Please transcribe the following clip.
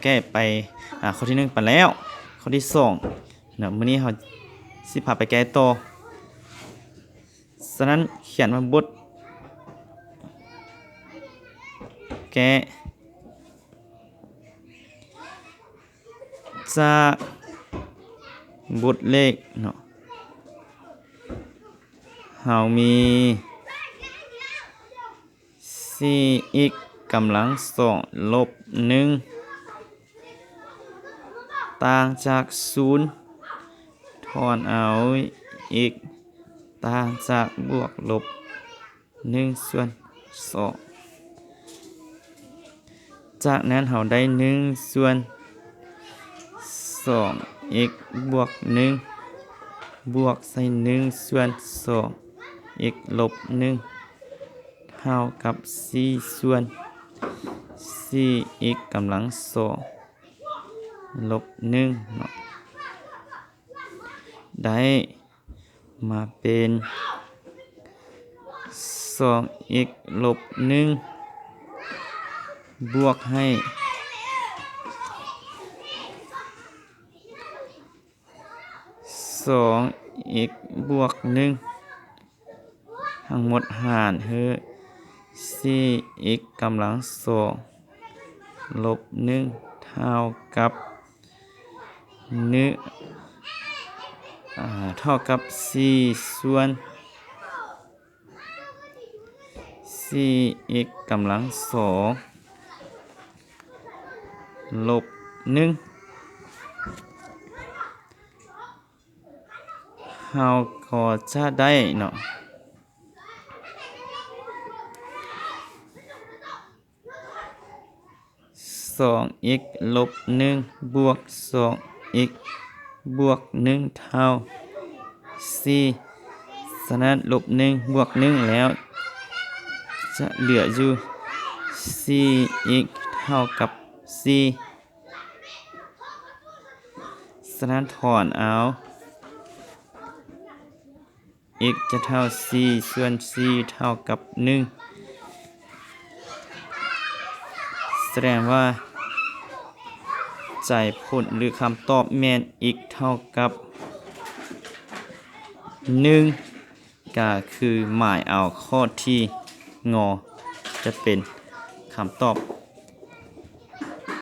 ແກ້ໄປ ອາ ຂໍ້ທີໜຶ່ງໄປແລ້ວ. ຂໍ້ທີສອງເນາະ ມື້ນີ້ເຮົາຊິພາໄປແກ້ຕໍ່. ສະນັ້ນຂຽນວ່າບົດແກ້ ຈາກບົດເລກເນາະ ເຮົາມີສີ່ອິກກຳລັງສອງລົບໜຶ່ງ ຕ່າງຈາກສູນ ຖອນເອົາອິກຕ່າງຈາກບວກລົບ ໜຶ່ງສ່ວນສອງ. ຈາກນັ້ນເຮົາໄດ້ໜຶ່ງສ່ວນສອງອິກບວກໜຶ່ງ ບວກໃສ່ໜຶ່ງສ່ວນສອງອິກລົບໜຶ່ງ ເທົ່າກັບສີ່ສ່ວນສີ່ອິກກຳລັງສອງລົບໜຶ່ງເນາະ ໄດ້ມາເປັນສອງອິກລົບໜຶ່ງ ບວກໃຫ້ສອງອິກບວກໜຶ່ງ ທັງໝົດຫານໃຫ້ສີ່ອິກກຳລັງສອງລົບໜຶ່ງ ເທົ່າກັບ ໜຶ່ງ ເທົ່າກັບສີ່ສ່ວນສີ່ອິກກຳລັງສອງລົບໜຶ່ງ ເຮົາກໍຈະໄດ້ເນາະ ສອງອິກລົບໜຶ່ງບວກສອງອິກບວກໜຶ່ງເທົ່າສີ່ ສະນັ້ນລົບໜຶ່ງບວກໜຶ່ງແລ້ວ ຈະເຫຼືອຢູ່ສີ່ອິກເທົ່າກັບສີ່ ສະນັ້ນຖອນເອົາ ອິກຈະເທົ່າສີ່ສ່ວນສີ່ເທົ່າກັບໜຶ່ງ ສະແດງວ່າໃຈຜົນ ຫຼື ຄຳຕອບແມ່ນອິກເທົ່າກັບໜຶ່ງ ກະຄືໝາຍເອົາຂໍ້ທີ່ ງ ຈະເປັນຄຳຕອບ